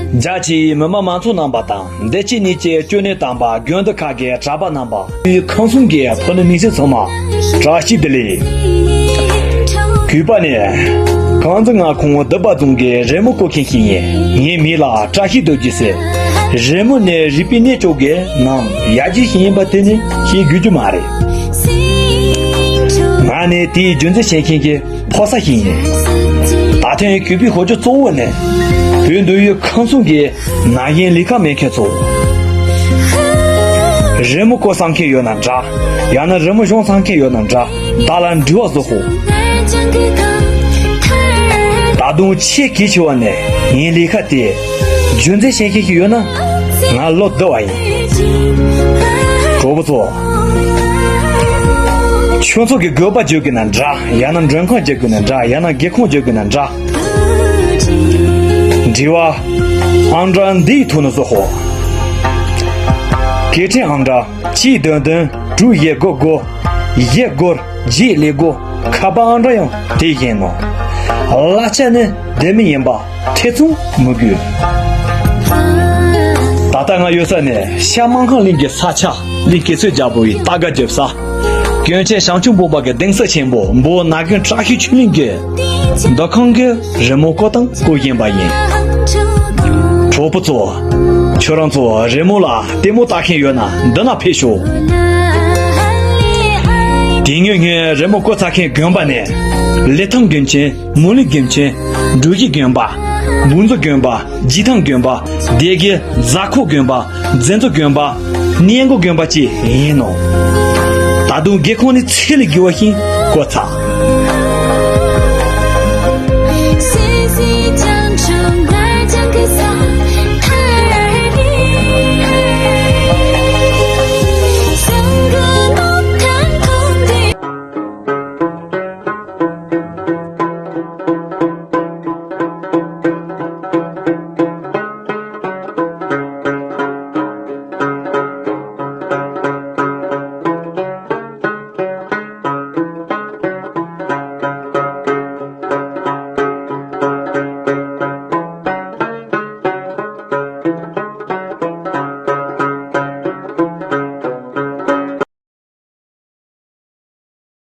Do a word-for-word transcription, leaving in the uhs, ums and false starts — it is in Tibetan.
རྒྱ་ཆེའི་མི་མང་མང་ཚོགས་རྣམ་པ་དང་། འདི་ཕྱི་གཉིས་ཀྱི་སྐྱོ་གནས་དམ་པ་དགོན་སྡེ་ཁག་གི་གྲྭ་པ་རྣམ་པ། ཁམས་གསུམ་གྱི་ཕོ་ནུ་མི་སེར་ཚང་མ་བཀྲ་ཤིས་བདེ་ལེགས། གུས་པ་ནི་གངས་རྫོང་མངའ་ཁོངས་སྡེ་པ་རྫོང་གི་རི་མོ་བརྐོ་མཁན་ཞིག་ཡིན། ངའི་མིང་ལ་བཀྲ་ཤིས་རྡོ་རྗེ་ཟེར། རི་མོ་ནི་རིག་པའི་གནས་བཅུ་གི་ནང་ཡ་གྱལ་ཞིག་ཡིན་པ་དེ་ནི་བཤད་དགོས་རྒྱུ་མ་རེད། ང་ནི་དེའི་རྒྱུན་འཛིན་བྱེད་མཁན་གྱི་ཕོ་གསར་ཞིག་ཡིན། ད་ཐེངས་གུས་པའི་ཧོ་ཇོ་གཙོ་བོ་ནི་བོད་འདི་ཡི་ཁམས་གསུམ་གྱི་ན་གཞོན་ལས་ཀ་མེད་མཁན་ཚོ། རི་མོ་བརྐོ་བསམ་མཁན་ཡོད་ན་འདྲ། ཡང་ན་རི་མོ་གཞུང་བསམ་མཁན་ཡོད་ན་འདྲ། བདག་ལ་འདྲི་བ་བཟོ་ཤོག་ད་དུང་ཆེས་གལ་ཆེ་བ་ནི་ངའི་ལས་ཀ་དེ་རྒྱུན་འཛིན་བྱེད་མཁན་ཞིག་ཡོད་ན་ང་བློ་བདེ་བ་ཡིན། གྲོགས་པོ་ཚོ། ཁྱོད་ཚོ་གི་དགོས་པ་བརྗོད་དགོས་ན་འདྲ། ཡང་ན་མགྲོན་ཁང་བརྗོད་དགོས་ན་འདྲ། ཡང་ན་སྒེའུ་ཁུང་བརྗོད་དགོས་ན་འདྲ། དྲི་བ་ཨང་གྲངས་འདིའི་ཐོག་ནས་བཟོ་ཤོག་སྐད་འཕྲིན་ཨང་གྲངས་གཅིག་བདུན་བདུན་དྲུག་བཞི་དགུ་དགུ། བཞི་དགུ་རྗེས་ལས་དགུ། ཁ་པར་ཨང་གྲངས་ཡང་དེ་བཞིན་ནོ། གླ་ཆ་ནི་བདེན་མི་ཡིན་པ་ཐེ་ཚོམ་མི་དགོས། ད་ལྟ་ང་ཡོད་ས་ནི་ཤར་སྨར་ཁམས་གླིང་གི་ས་ཆ་གླིང་གེ་སར་རྒྱལ་པོ་ཡི་རྟ་སྒ་རྒྱབ་ས། ཀུན་མཁྱེན་བྱང་ཆུབ་འབུམ་པ་གི་གདན་ས་ཆེན་པོ་འབོ་ན་གིན་བཀྲ་ཤིས་ཆོས་གླིང་གི་འདུ་ཁང་གི་རི་མོ་བརྐོ་དང་བརྐོ་བཞིན་པ་ཡིན། གྲོགས་པོ་ཚོ། ཁྱོད་རང་ཚོ་རི་མོ་ལ་ལྟད་མོ་ལྟ་མཁན་ཡོད་ན་འདི་ན་ཕེབས་ཤོག་དེ་སྔོན་ངས་རི་མོ་བརྐོ་ཚར་མཁན་དགོན་པ་ནི། ལི་ཐང་དགོན་ཆེན། མུ་ལི་དགོན་ཆེན། འབྲུག་གཞི་དགོན་པ། འབུམ་ཚོ་དགོན་པ། རྗེས་ཐང་དགོན་པ། སྡེ་དགེ་རྫ་ཁོག་དགོན་པ། རྫི་མཚོ་དགོན་པ། གནས་མགོ་དགོན་པ་བཅས་ཡིན་ནོ། ད་དུང་སྒེའུ་ཁུང་ནི་ཚད་ལས་བརྒལ་བ་ཞིག་བརྐོས་ཚར།